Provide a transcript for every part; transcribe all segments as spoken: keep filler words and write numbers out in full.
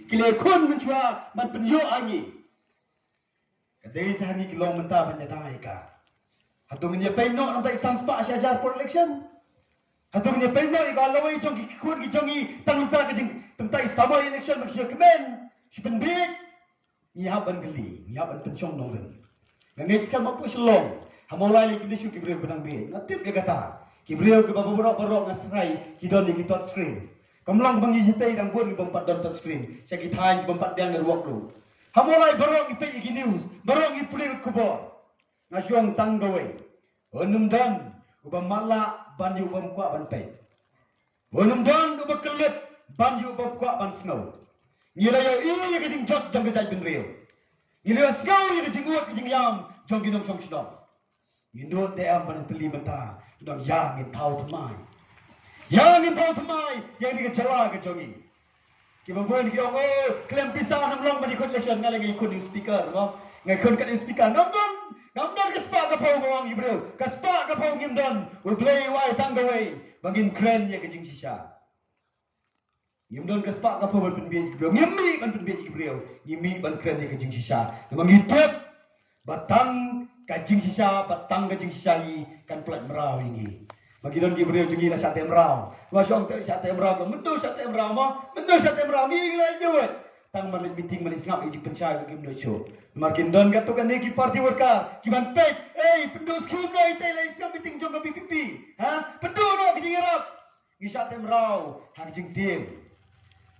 Ki la khun mynshuwa ban pynïoh ha ngi. Ka dei sa ha ngi ki long mynta ban ïada ïa ka. Hato ngin ïa peit noh nangta i san spah shi hajar por election? Hato ngin ïa peit noh ïa ka lawei jong ki khun ki jong ngi tang nangta ka jing tang nangta i samoi election ba ki shu kmen, shu pynbiej? Ngi hap ban kylli, ngi hap ban pynshong nongrim. Nga ngeit skhem hapoh Shillong ha Mawlai lei kim dei shuh ki briew ba dang bieit. Nga tip ïa kata. Ki briew kiba baroh baroh nga sngew ki don ïa ki touch screen. Kam long ba ngi shatei dang bun kiba ym pat don touch screen. Sha ki thaiñ kiba ym pat biang network ruh. Ha Mawlai baroh ngi peit ïa ki news, baroh ngi pule ïa ki khubor. Nga shong tang kawei. Un ym don uba matlah ban ïa uba ym kwah ban peit. Un ym don uba kyllut ban ïa uba ym kwah ban sngew. Ngi la ïohi ïa ka jingjot jong ka jaitbynriew. Ngi la ïohsngew ïa ka jingud ka jingïam jong ki nongshong shnong. Ngin nud te em ban tylli mynta, nong ïa ngin thaw thymmai. Ïa ngin thaw thymmai ïa kane ka jylla ka jong ngi. Kiba bun ki ong, "Oh, khlem pisa ngam long ban ïakhun election." Nga la ngi khun ïa u speaker, no? Nga khun kat ïa u speaker. Ngam don, ngam don ka spah ka phew, nga ong ïa ki briew. Ka spah ka phew ngim don. U Blei u ai tang kawei ba ngin kren ïa ka jingshisha. Ngim don ka spah ka phew ban pynbieit ïa ki briew. Ngim mih ban pynbieit ïa ki briew. Ngim mih ban kren ïa ka jingshisha. Namar ngi tip ba tang ka jingshisha, ba tang ka jingshisha ngi kan pynlait mraw ïa ngi. Ma ki don ki briew jong ngi la shah teh mraw. Wa shong te shah teh mraw, ka mynta shah teh mraw ma, mynta shah teh mraw ngi la ïoh. Tang man leit meeting man leit sngap ïa ki jingpynshai ba kim ïoh shuh. Namar kin don katto katne ki party worker ki ban peit, ei, pynduh skim noh ïa te, leit sngap meeting jong ka V P P. Ha? Pynduh noh ki jingïarap. Ngi shah teh mraw ha ka jingtieng.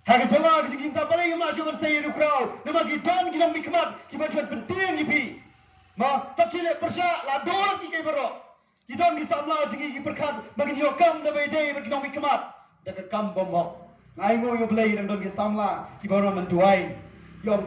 Ha ka jaka ka jingtieng ta balei ngim lah shuh ban sei ïa u khraw. Namar ki don ki nongmihkhmat kiba shuh ban pyntieng ïa phi. Ma, ta chile pyrshah la dur ki kei baroh. Ki don ki samla jong ngi ki pyrkhat ba ngin ïoh kam da ba ïadei bad ki nongmihkhmat da ka kam bymhok. Nga ainguh ïa U Blei dang don ki samla kiba wan ban duwai.